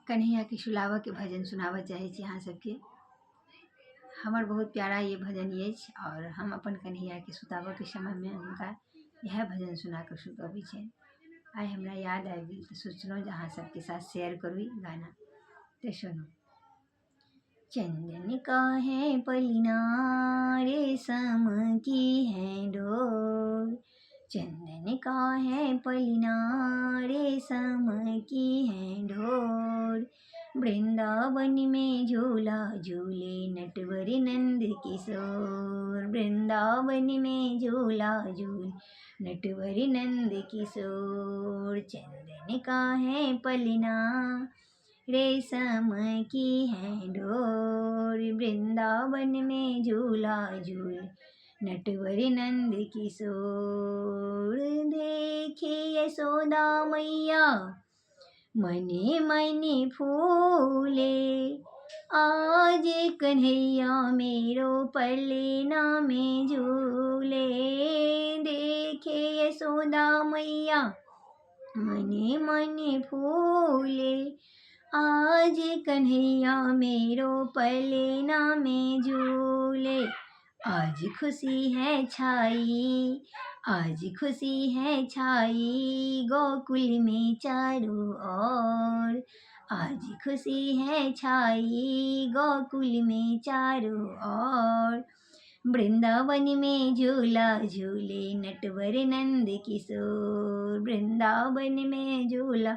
कन्हैयाके सुलाबऽके भजन सुनाबऽ चाहै छी अहाँ सबके। हमर बहुत प्यारा ये भजन अछि आओर हम अपन कन्हैयाके सुताबऽके समयमे हुनका इएह भजन सुनाकऽ सुतबै छियनि। आइ हमरा याद आबि गेल तऽ सोचलहुँ जे अहाँ सबके साथ शेयर करू ई गाना, तऽ सुनू। चंदन का है पलना रेशम की है डोर, चंदन का है पलना रेशम की है डोर, वृंदावन में झूला झूले नटवर नंद किशोर, वृंदावन में झूला झूले नटवर नंद किशोर, चंदन का है पलना रेशम की है डोर, वृंदावन में झूला झूले नटवर नंद किशोर। देखे यशोदा मैया मने मने फूले, आज कन्हैया मेरो पलना में झूले, देखे यशोदा मैया मने मने फूले, आज कन्हैया मेरो पलना में झूले, आज खुशी है छाई, आज खुशी है छाई गोकुल में चारों ओर, आज खुशी है छाई गोकुल में चारों ओर, वृंदावन में झूला झूले नटवर नंद किशोर, वृंदावन में झूला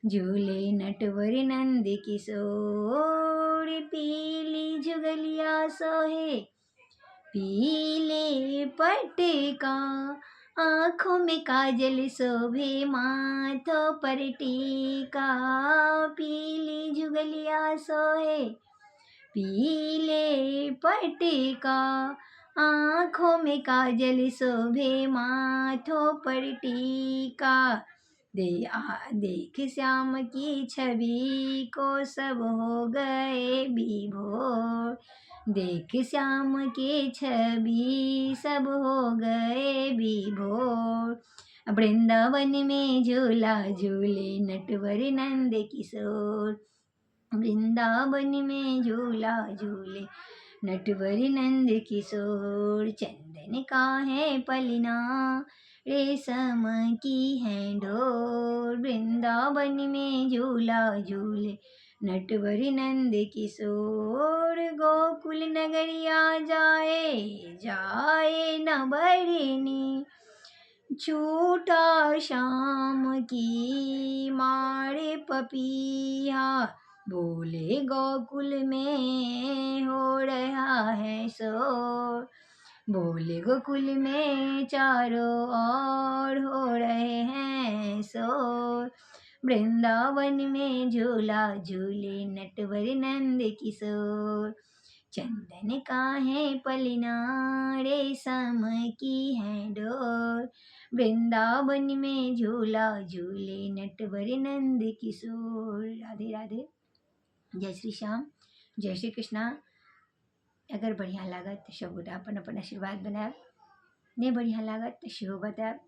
झूले नटवर नंद किशोर, पीली जुगलिया सोहे पीले पटका, आँखों में काजल शोभे माथों पर टीका, पीली जुगलिया सोहे पीले पटका, आँखों में काजल शोभे माथों पर टीका, दे आ देख श्याम की छवि को सब हो गए विभोर, देख श्याम के छवि सब हो गए विभोर, वृंदावन में झूला झूले नटवर नंद किशोर, वृंदावन में झूला झूले नटवर नंद किशोर, चंदन का है पलना रेशम की है डोर, वृंदावन में झूला झूले नटवर नंद किशोर, गोकुल नगरिया जाए जाए न बरनी, छूटा श्याम की मारे पपिया, बोले गोकुल में हो रहा है शोर, बोले गोकुल में चारों ओर हो रहे हैं शोर, वृंदावन में झूला झूले नटवर नंद किशोर, चंदन का है पलना रेशम की है डोर, वृंदावन में झूला झूले नटवर नंद किशोर। राधे राधे, जय श्री श्याम, जय श्री कृष्णा। अगर बढ़िया लागत तऽ सबगोटा अपन अपन आशीर्वाद बनायब, नहि बढ़िया लागत तऽ सेहो बतायब।